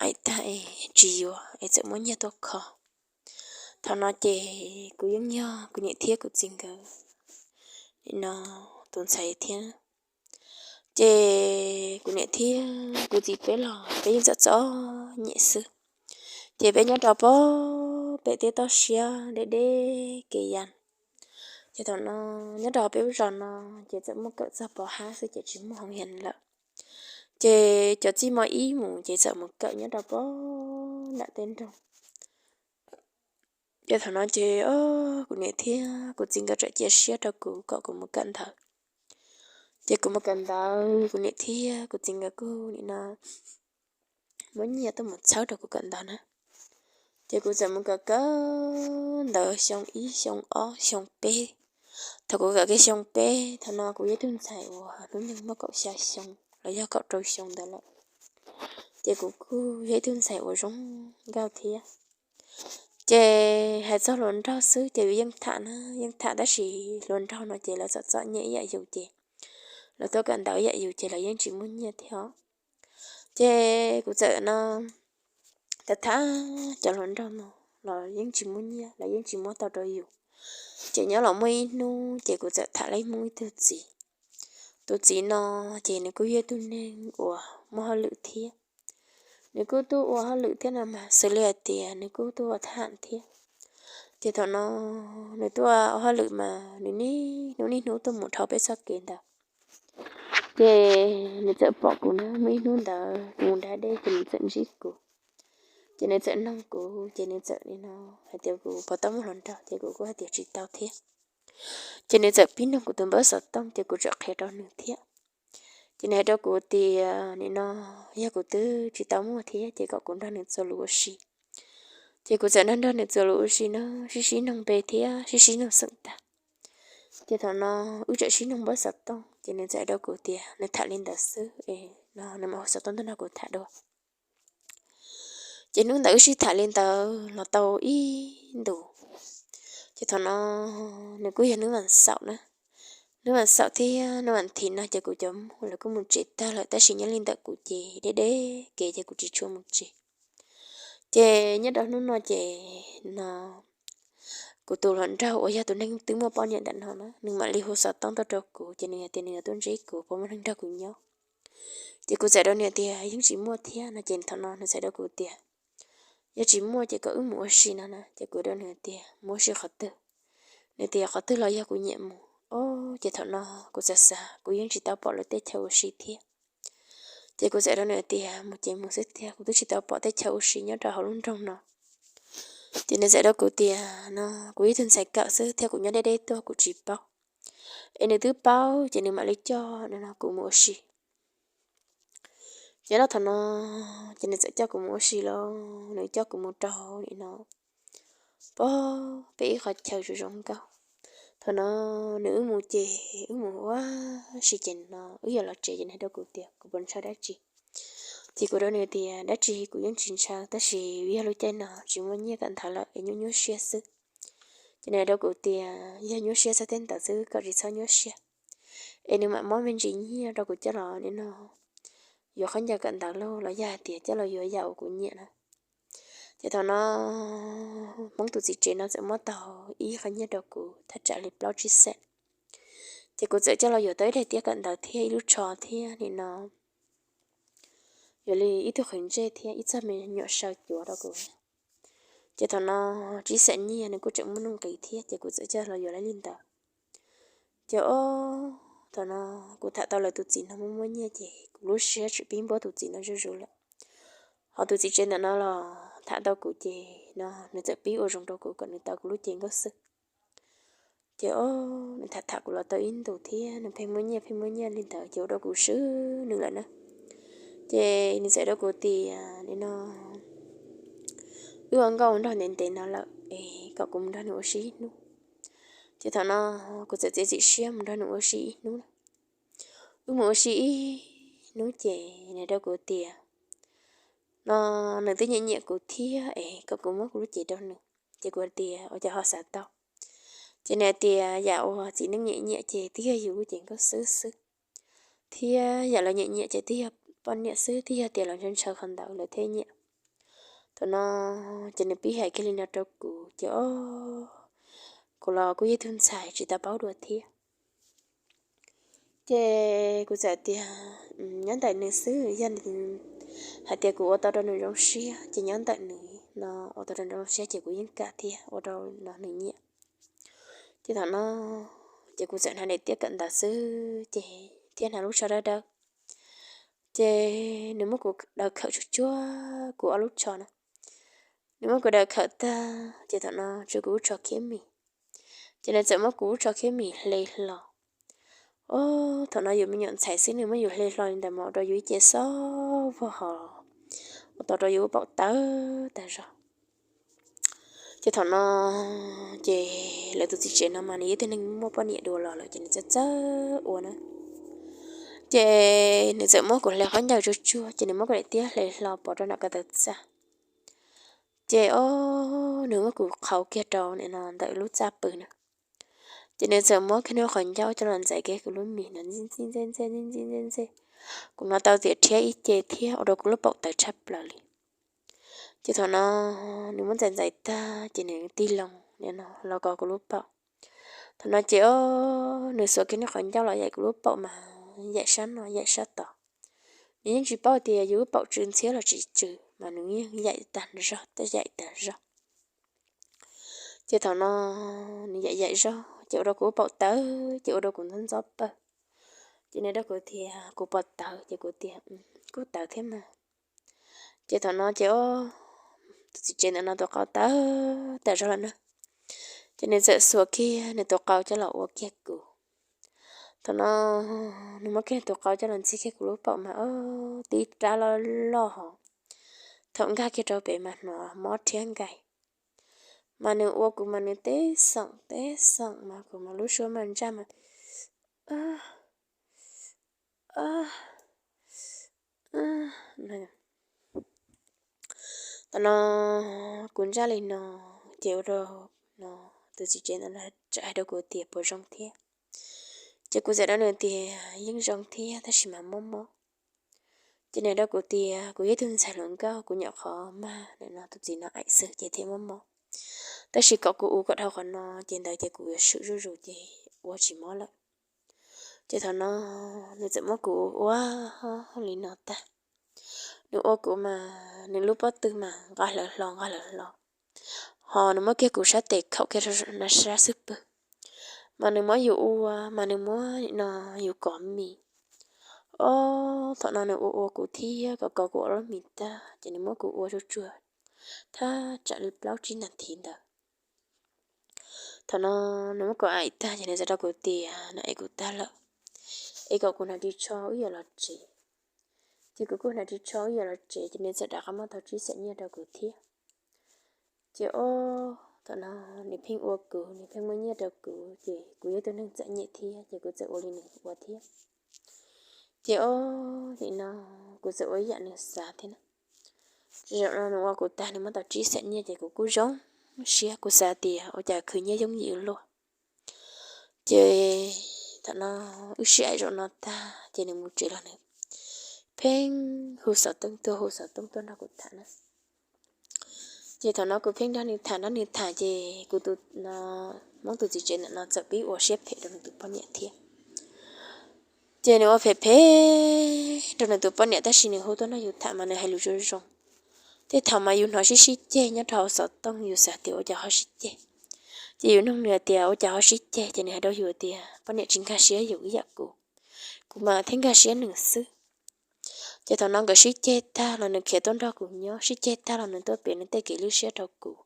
aim tag es tsis yuav es txawm muab nyiaj tuaj kho. Thaum no ces kuv yeej yog kuv niam thiab kuv txiv nkawd nim no tus ntxhais thiab. Ces kuv niam thiab kuv txiv peb los peb yeej txom txom nyem xwb. Ces peb nyob rau pem tej toj siab deb deb kev ya. Ces thaum no nyob rau peb lub zos no ces txawm muaj kawm txog pov hab xwb ces tsis muaj hoo yas lawm. Ces cov txij mo ib mus ces txawm mus kawm nyob rau pem nram tej nroog. Ces thaum no ces kuv niam thiab kuv txiv nkawd txawm cia siab rau kuv kom kuv mus kawm ntawv. Ces kuv mus kawm ntawv, kuv niam thiab kuv txiv nkawd kuj nim no muab nyiaj tuaj mus txhawb rau kuv kawm ntawv na. Ces kuv txawm mus kawm kawm ntawv xyoo ib, xyoo ob, xyoo peb. Thaum kuv kawm kiag xyoo peb, thaum no kuv yog ib tug ntxhais uas hnub nyoog muaj kaum xya xyoo los yog kaum rau xyoo ntawd lawm. Ces kuv kuj yog ib tug ntxhais uas zoo nkauj thiab. Ces hais txog hluas nraug xwb ces yeej tham na, yeej tham tab sis hluas nraug no ces lawv txom txom nyem ib yam yus ces lawv tuaj kawm ntawv ib yam yus ces lawv yeej tsis muaj nyiaj thiab os. Ces kuv txawm no tham tham cov hluas nraug no los yeej tsis muaj nyiaj, lawv yeej tsis muab tau rau yus. Ces nyob los muaj ib hnub ces kuv txawm tham li Hmoob ib tug txiv. Tus txiv no ces nws kuj yog ib tug neeg uas muaj hauj lwm thiab. Nws kuj tuaj ua hauj lwm thiab no mas xws li hais tias nws kuj tuaj ua thab ham thiab. Ces thaum no nws tuaj ua hauj lwm mas nws niaj hnub niaj hnub tuaj mus dhau peb txoj kev ntawd. Ces nws txawm pom kuv na, muaj ib hnub ntawd kuv mus da dej ces nws txawm ntsib kuv. Ces nws txawm noog kuv ces nws txawm li no hais tias kuv puas tau muaj hluas nraug ces kuv kuj hais tias tsis tau thiab. Ces nws txawm pib noog kuv tus npawb xov tooj ces kuv txawm qhia rau nws thiab. Ces nws hais rau kuv tias nim no yog kuv twb tsis tau muaj thiab ces kom kuv nrog nws txuas lus ua si. Ces kuv txawm nrog nrog nws txuas lus ua si na, sib sib noog npe thiab sib sib noog xeem tag. Ces thaum no wb txawm sib noog npawb xov tooj ces nws txawm hais rau kuv tias nws tham li ntawd xwb es no nws mam hu xov tooj tuaj nrog kuv tham dua. Ces hnub ntawd wb sib tham li ntawd los tau ib ntus. Ces thaum no nws kuj yog hnub vas xaum na, hnub vas xaum thiab hnub vas thiv no ces kuv cov muam lawv kuj mus tsev tag lawm tab sis nyob li ntawm kuv ces deb deb kev ces kuv tsis tshua mus tsev. Ces nyob rau hnub no ces no kuv tus hluas nraug uas yog tus neeg twb muaj poj niam ntawm no na nws mam li hu xov tooj tuaj rau kuv ces nws hais tias nws yuav tuaj ntsib kuv puas muaj neeg nrog kuv nyob. Ces kuv txawm rau nws tias yeej tsis muaj thiab no ces thaum no nws txawm rau kuv tias yog tsis muaj ces kom wb mus ua si no na ces kuv rau nws tias mus ua si qhov twg? Nws tias qhov twg los yog kuv nyiam mus. Ob, ces thaum no kuv txawm xav kuv yeej tsis tau pom lawv tej chaw ua si thiab. Ces kuv txawm rau nws tias mus ces mus xwb tiag, kuv twb tsis tau pom tej chaw ua si nyob rau hauv lub nroog no. Ces nws txawm rau kuv tias no kuv ib tug ntxhais kawm xwb thiab kuv nyob deb deb tuaj kuv tsis paub. Es nws twb paub ces nws mam li coj no kuv mus ua si. Ces los thaum no ces nws txawm coj kuv mus ua si los nws coj kuv mus rau nim no pem ib qhov chaw zoo zoo nkauj. Thaum no nws wb mus ces wb mus ua si ces no wb yuav los tsev ces nws hais rau kuv tias kuv puas ntshaw dab tsi. Ces kuv rau nws tias dab tsi kuv yeej tsis ntshaw tab sis yog lub caij no tsis muaj nyiaj kawm ntawv lawm es nyuaj nyuaj siab xwb. Ces nws hais rau kuv tias yog nyuaj siab txog tej ntawd xwb kom tsis txhob nyuaj siab, es nws mam muab me ntsis nyiaj rau kuv coj los nim no yuav khaub ncaws kawm ntawv los los yog hais tias coj los yuav yam uas kuv nyiam na. Ces thaum no Hmoob tus txiv tsev no txawm muab tau ib qho nyiaj rau kuv thaj tsam li plaub tsib xees. Ces kuv txawm coj los yuav tau ib daim tiab kawm ntawv thiab ib lub tsho thiab nim no yuav li ib tug qhwv ntsej thiab ib txoj me nyuam saw cuav rau kuv. Ces thaum no tsib xeem nyiaj nws kuj tseem muaj nuj nqis thiab ces kuv txawm coj los yuav li ntawd. Ces ob, thaum no kuv tham tau lawv tus txiv no muaj muaj nyiaj ces kuv lub siab tseem pib npuab tus txiv no zuj zus lawm. Ho tus txiv tsev ntawm no los tham tau kuv ces no nws txawm pib ua zoo rau kuv kom nws tau kuv lub cev nkauj xwb. Ces ob, nws tham tham kuv los tau ib ntus thiab nws pheej muaj nyiaj pheej muaj nyiaj li ntawd ces ua rau kuv swb nws lawm na. Ces nws txawm rau kuv tias nim no wb ua nkauj ua nraug ntev ntev no lawm es kom kuv mus nrog nws ua si ib hnub. Ces thaum no kuv txawm txiav txim siab mus nrog nws ua si ib hnub na. Wb mus ua si ib hnub ces nws rau kuv tias no nws twb nyiam nyiam kuv thiab es kom kuv muab kuv lub cev rau nws. Ces kuv tias ua cas ho xav tau? Ces nws hais tias yam uas txiv neej nyiam nyiam ces twb yog yus lub cev nkauj xwb xwb, thiab yam lawv nyiam nyiam ces twb yog poj niam xwb, twb yog tias lawv ntshaw ntshaw qhov ntawd lawv thiaj nyiam. Thaum no ces nws pib hais kiag li no rau kuv ces o, kuv los kuj yog tug ntxhais tsis tau paub dua thiab. Ces kuv txawm tias nyob ntawm nws xwb, yog hais tias kuv ua tau rau nws zoo siab ces nyob ntawm nws no, ua tau rau nws zoo siab ces kuv yeej kam thiab ua rau no nws nyiam. Ces thaum no ces kuv txawm hnav daim tiab kawm ntawv xwb ces thiab hnav lub tsho dawb dawb. Ces nws muab kuv daws khawm tsuag tsuag kuv ob lub tsho na. Nws muab kuv daws khawm tag ces thaum no tshuav kuv lub tsho khiab mis. Ces nws txawm muab kuv lub tsho khiab mis hle hlo. O, thaum no yus me nyuam ntxhais xwb nws muab yus hle hlo li ntawd mas ua rau yus ib ce xob vog hos, ua tau rau yus paum tawv tag zog. Ces thaum no ces lawv tus txiv tsev no mas nws yog ib tug neeg muaj poj niam dua los lawm ces nws txawj txawj ua na. Ces nws txawm muab kuv hle khaub ncaws tsuag tsuag ces nws muab kuv daim tiab hle hlo pov rau nram ko taw txaj. Ces o, nws muab kuv qhau kiag rau nim no ntawm lub txaj pw na. Ces nws txawm muab kiag nws qhov ncauj coj los ntxais kiag kuv lub mis no ntxij ntxij ntxej ntxej ntxij ntxij ntxej ntxej. Kuv hnov tau tias rhiab ib ce thiab ua rau kuv lub paum tawv tshaj plaws li. Ces thaum no nws muab ntxais ntxais tag ces nws tig loo nim no los kov kuv lub paum. Thaum no ces o, nws xuas kiag nws qhov ncauj los yaim kuv lub paum mas yaim sab no yaim sab tod. Nws yeej tsis paub tias yus lub paum tsw ntxhiab los tsis tsw mas nws yeej yaim tag zog, yaim tag zog. Ces thaum no nws yaim yaim zog ces ua rau kuv lub paum tawv ces ua rau kuv ntxob ntxob pawg. Ces nws rau kuv tias kuv puas tawv ces kuv tias kuj tawv thiab mas. Ces thaum no ces o, tus txiv tsev ntawm no tus qau tawv tag zog lawm na. Ces nws txawm xuas kiag nws tus qau coj los ua kiag kuv. Thaum no nws muab kiag nws tus qau coj los ntxig kiag kuv lub paum mas o, tib rab loj loj hos. Thaum nkag kiag rau pem mas hnov mob rhiab nkaus. Mas nws ua kuv mas nws teb xeem teb xeem mas kuv mas lub suab mas ntsaj mas Thaum no kuv ntsaj li no, ces ua rau no tus txiv tsev ntawd txawm hais rau kuv tias puas zoo thiab. Ces kuv txawm rau nws tias yeej zoo thiab tab sis mas mob mob. Ces nws rau kuv tias kuv yog ib tug ntxhais hluas nkauj, kuv nyuam qhuav mag nim no tus txiv no aim xwb ces thiaj mob mob. Tab sis kom kuv ua kom dhau qhov no ces ntawd ces kuv yuav swm zuj zus ces ua tsis mob lawm. Ces thaum no nws txawm muab kuv ua li no tag. Nws ua kuv mas nws lub pob tw mas nqa hlawv hlo nqa hlawv hlo, ho nws muab kiag kuv sab tes khaum kiag rau na sab xwb pwg. Mas nws muab yus ua mas nws muab no yus kov mis. Ob, thaum no nws ua ua kuv thiab kom kov kuv ob lub mis tag ces nws muab kuv ua tsuag tsuag thaj tsam li plaub tsib nas this ntawd. Thaum no nws muab kuv aim tag ces nws txawm rau kuv tias nws ev kuv tag lawm, es kom kuv hnav ris tsho wb yuav los tsev. Ces kuv kuj hnav ris tsho wb yuav los tsev ces nws txawm rov qab muab tau tsib xees nyiaj rau kuv thiab. Ces ob, thaum no nws pheej ua kuv, nws pheej muab nyiaj rau kuv ces kuv yog tus neeg txom nyem thiab ces kuv txawm ua li nws ua thiab. Ces ob, nim no kuv txawm ua ib yam nws xav thiab na. Zaum no nws ua kuv tag nws muab tau tsib xees nyiaj ces kuv kuj zoo siab, kuv xav tias ua cas khwv nyiaj yooj yim luaj. Ces thaum no wb sib aim zaum no tag ces nws mus tsev los nws pheej hu xov tooj tuaj hu xov tooj tuaj nrog kuv tham na. Ces thaum no kuv pheej nrog nws tham nrog nws tham ces kuv tus, Hmoob tus txiv tsev ntawm no txawm pib ua siab phem rau nws tus poj niam thiab. Ces nws ua phem phem rau nws tus poj niam tab sis nws hu tuaj nrog yus tham mas nws hais lus zoo zoo. Tej thaum mas yus hnov sib sib ceg nyob rau hauv xov tooj yus xav tias ua cas ho sib ceg. Ces yus nug nws tias ua cas ho sib ceg ces nws hais rau yus tias poj niam tsis nkag siab yus ib yam kuv, kuv mas thiaj nkag siab nws xwb. Ces thaum no nkawd sib ceg tag los nws khiav tuaj nrog kuv nyob, sib ceg tag los nws tuaj piav nws tej kev lwj siab rau kuv.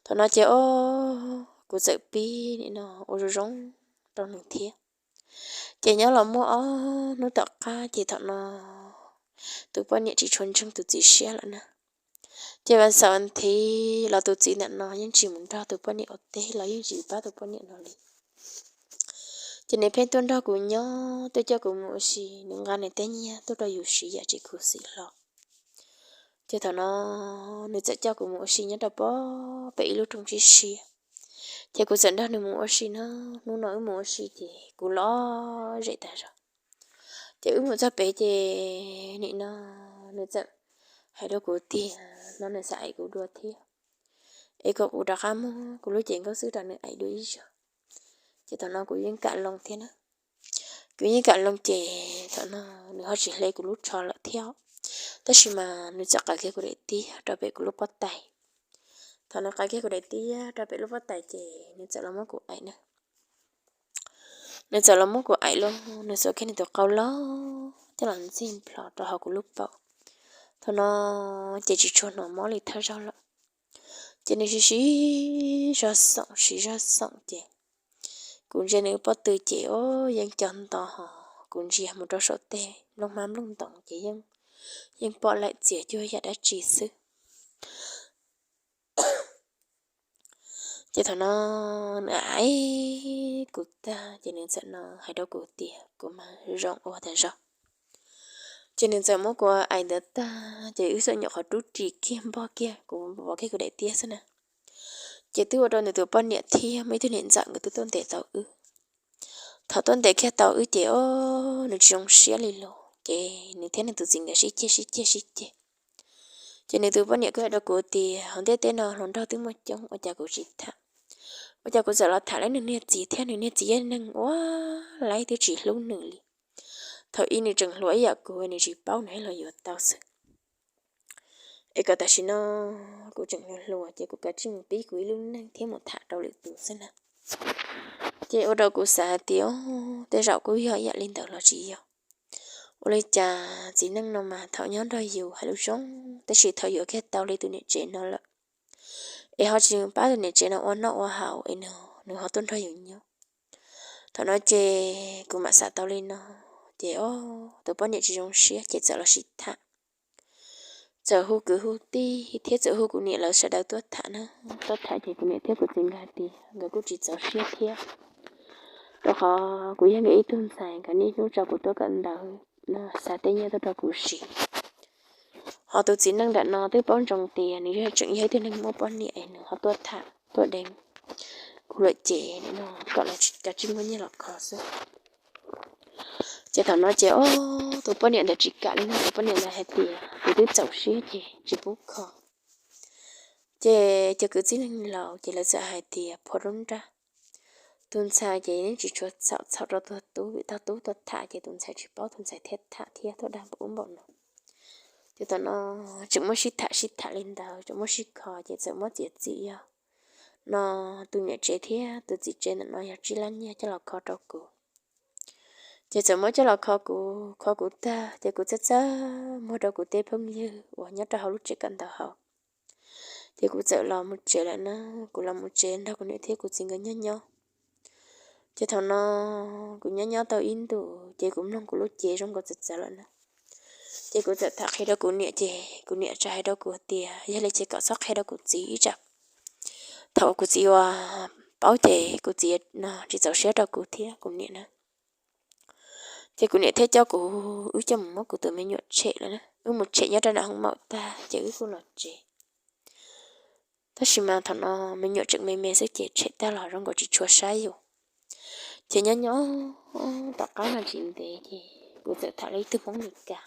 Thaum no ces ob, kuv txawm pib nim no ua zoo zoo rau nws thiab. Ces nyob los muaj ob hnub tom qab ces thaum no tus poj niam tsis tshua ntseeg tus txiv siab lawm na. Ces vas xaum vas thiv los tus txiv ntawm no yeej tsis mus nrog tus poj niam ua teb los yeej tsis pab tus poj niam no li. Ces nws pheej tuaj nrog kuv nyob, tuaj coj kuv mus ua si, nws nqa nws tej nyiaj tuaj rau yus siv yam tsis khuv xim hlo. Ces thaum no nws txawm coj kuv mus ua si nyob rau pem ib lub rooj siab siab. Ces kuv txawm nrog nws mus ua si na, hnub no wb mus ua si ces kuv lom zem tas zog. Ces wb mus txog pem ces nim no nws txawm hais rau kuv tias no nws xav aim kuv dua thiab, es kom kuv rov qab muab kuv lub cev nkauj xwb rau nws aim dua ib zaug. Ces thaum no kuv yeej kam loo thiab na. Kuv yeej kam loo ces thaum no nws ho tsis hle kuv lub tsho lawm thiab, tab sis mas nws txawm qav kiag kuv daim tiab rau pem kuv lub pob tais. Thaum nws qav kiag kuv daim tiab rau pem lub pob tais ces nws txawm los muab kuv aim na. Nws txawm los muab kuv aim los nws xuas kiag nws tus qau loj coj los ntxig nplho rau hauv kuv lub paum. Thaum no ces tsis tshua hnov mob li thawj zaug lawm. Ces nws siv siv zog xoom siv zog xoom ces kuv ntsia nws pob tw ces o, yeej co nto ho kuv ntsia mus rau saum tej nplooj hmab nplooj ntoos ces yeej pom laim txias cuag yam dab tsi xwb. Ces thaum no nws aim kuv tag ces nws txawm no hais rau kuv tias kuv mas zoo ua tas zog. Ces nws txawm muab kuv aim ntawd tag ces wb txawm nyuam qhuav rub ris kiag npog kiag kuv pov kiag kuv daim tiab xwb na. Ces twb ua rau nws tus poj niam thiab muaj ib tug niam ntxawm nkawd twb tuaj ntes tau wb. Thaum tuaj ntes kiag tau wb ces o, nws tsis zoo siab li los ces nws thiab nws tus txiv nkawd sib ceg sib ceg sib ceg. Ces nws tus poj niam kuj hais rau kuv tias hauv ntiaj teb no hluas nraug twb muaj coob ua cas kuv tsis tham, ua cas kuv txawm los tham lawv nws niag txiv thiab nws niag txiv yog neeg ua laib twb tsis hlub nws li. Thaum ub nws tseem hluas ib yam kuv nws tsis paub nws thiaj los yuav tau xwb. Es kom tam sim no kuv tseem hluas hluas ces kuv kav tsij mus pib kuv ib lub neej thiab mus tham rau lwm tus xwb na. Ces ua rau kuv xav hais tias tej zaum kuj yog ib yam li ntawd los tsis yog. Ua li cas txiv neej no mas thaum nyob nrog yus hais lus zoo, tab sis thaum yuav kiag tau li tus niam tsev no lawm es ho tsis pab tus niam tsev no ua noj ua haus es nws ho tuaj nrog yus nyob. Thaum no ces kuv mam xav tau li no, ces o, tus poj niam tsis zoo siab ces txawm los sib tham. Txawm hu kwv hu tij thiab txawm hu kuv niam lawv sawv daws tuaj tham na. Tuaj tham ces kuv niam thiab kuv txiv nkawd hais tias nkawd kuj tsis txaus siab thiab, rau qhov kuv yog nkawd ib tug ntxhais, nkawd niaj hnub tso kuv tuaj kawm ntawv, xav tej nyiaj tuaj rau kuv siv. Ho tus txiv neej ntawm no twb paub ntsoov tias nws yog tseem yog ib tug neeg muaj poj niam es nws ho tuaj tham tuaj deev kuv lawm ces no kom lawv kav tsij muab nyiaj los kho xwb. Ces thaum no ces o, tus poj niam ntawd tsis kam li no, tus poj niam ntawd hais tias kuv twb txaus siab ces tsis pub kho. Ces cov kwv tij neej laus ces lawv txawm hais tias phua rub nraj, tus ntxhais ces yeej tsis tshua txhaum txhaum rau tug tub vim tog tub tuaj tham ces tus ntxhais tsis paub tus ntxhais thiaj tham thiab tuaj dag npaum ub npaum no. Ces thaum no tseem muab sib tham sib tham li ntawd tseem muab sib kho ces txawm muab txiav txim yog no tus niam tsev thiab tus txiv tsev ntawm no yog tsib lab nyiaj coj los kho rau kuv. Ces txawm muab coj los kho kuv, kho kuv tag ces kuv txawj txawj muag rau kuv tej phooj ywg uas nyob rau hauv lub tsev kawm ntawv hauv. Ces kuv txawm los mus tsev lawm na, kuv los mus tsev nrog kuv niam thiab kuv txiv nkawd nyob nyob. Ces thaum no kuv nyob nyob tau ib ntus ces kuv mloog kuv lub cev zoo nkaus txawv txawv lawm na. Ces kuv txawm tham qhia rau kuv niam ces kuv niam txawm hais rau kuv tias yog li ces kom txhob qhia rau kuv txiv ib tsam thaum kuv txiv uas paub ces kuv txiv no tsis txaus siab rau kuv thiab kuv niam na. Ces kuv niam thiaj coj kuv, wb coj mus muab kuv tus me nyuam tshem lawm na, wb mus tshem nyob rau nram hoob maum tag ces wb kuj los tsev. Tab sis mas thaum no me nyuam tseem me me xwb ces tshem tag los zoo nkaus tsis tshua saib yus. Ces nyob nyob tom qab no tsis ntev ces kuv txawm tham lawm ib tug Hmoob Mes Kas.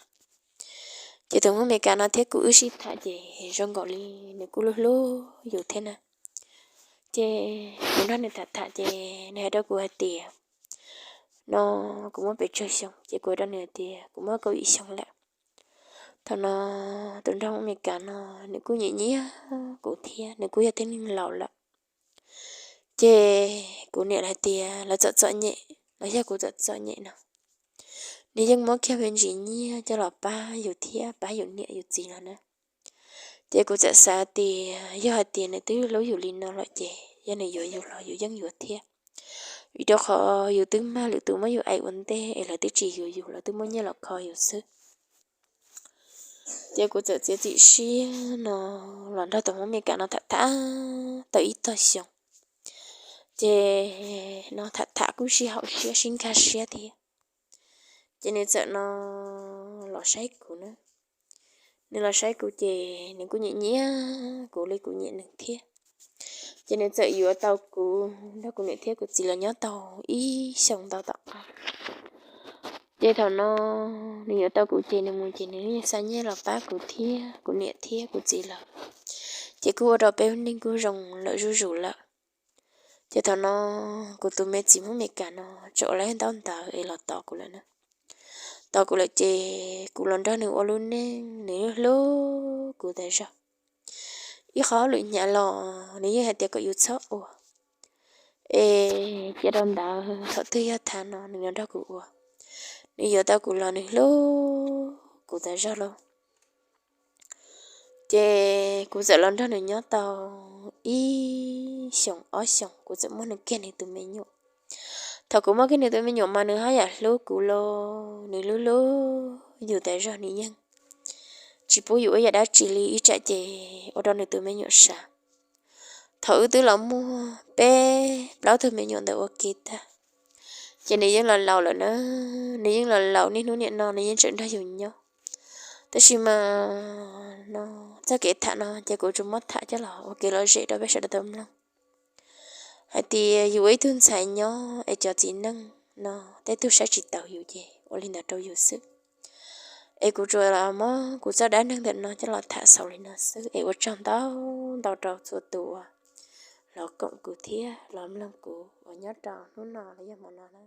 Ces tus Hmoob Mes Kas no thiab kuv wb sib tham ces zoo nkaus li nws kuj hlub hlub yus thiab na. Ces kuv nrog nws tham tham ces nws hais rau kuv hais tias no kuv muaj pes tsawg xyoo ces kuv hais rau nws hais tias kuv muaj kaum yim xyoo lawm. Thaum no tus nraug Hmoob Mes Kas no nws kuj nyiam nyiam kuv thiab nws kuj yog tib neeg laus lawm. Ces kuv niam hais tias lawv txom txom nyem los yog kuv txom txom nyem no, nws yeej muab kiag me ntsis nyiaj coj los pab yus thiab pab yus niam yus txiv no na. Ces kuv txawm xav tias yog hais tias nws twb hlub yus li no lawm ces yog nws yuav yus los yus yeej yuav thiab, vim rau qhov yus twb mag lwm tus muab yus aim ua ntej es lawv twb tsis yuav yus, lawv twb muab nyiaj los kho yus xwb. Ces kuv txawm txiav txim siab no los nrog tus Hmoob Mes Kas no tham tham tau ib tog xyoo. Ces no tham tham kuj sib haum siab sib nkag siab thiab. Ces nws txawm no los saib kuv na. Nws los saib kuv ces nws kuj nyiam nyiam kuv li kuv nyiam nws thiab. Ces nws txawm yuav tau kuv nrog kuv niam thiab kuv txiv los nyob tau ib xyoos ntau tom qab. Ces thaum no nws yuav tau kuv ces nws mus ces nws yeej xa nyiaj los pab kuv thiab kuv niam thiab kuv txiv lawm. Ces kuj ua rau peb lub neej kuj zoo lawm zuj zus lawm. Ces thaum no kuv tus me txiv Hmoob Meskas no tseem ua lawv ntaub ntawv es los tos kuv lawm na. Tos kuv lawm ces kuv los nrog nws ua lub neej, nws hlub hlub kuv tas zog. Ib qho hauj lwm hnyav los nws yeej hais tias kom yus txhob ua, es cia rau ntawd thaum twg yog tag no nws yuav nrog kuv ua. Nws yuav tau kuv los nws hlub kuv tas zog lauj. Ces kuv txawm los nrog nws nyob tau ib xyoos ob xyoos kuv txawm muab nws kiag nws tus me nyuam. Thaum kuv muab kiag nws tus me nyuam mas nws haj yam hlub kuv lauj, nws hlub hlub yus tas zog, nws yeej tsis pub yus ua yam dab tsi li, ib tsam ces ua rau nws tus me nyuam sab. Thaum wb twb los muaj peb plaub tug me nyuam ntawd ua ke tag, ces nws yeej los laus lawm na, nws yeej los laus niaj hnub nim no nws yeej tseem nrog yus nyob. Tab sis mas no txoj kev tham no ces kuv tsuas muab tham coj los ua kev lom zem rau peb sawv daws tau mloog hais tias yus ua ib tug ntxhais nyob es cov txiv neej no tej tug saib tsis taus yus ces ua li ntawd rau yus xwb. Es kuv tsuas muab kuv txoj dab neeg ntawm no coj los tham xaus li no xwb es ua tsaug ntau ntau rau txhua tus uas los koom kuv thiab los mloog kuv uas nyob rau hnub no los yog hmo no na.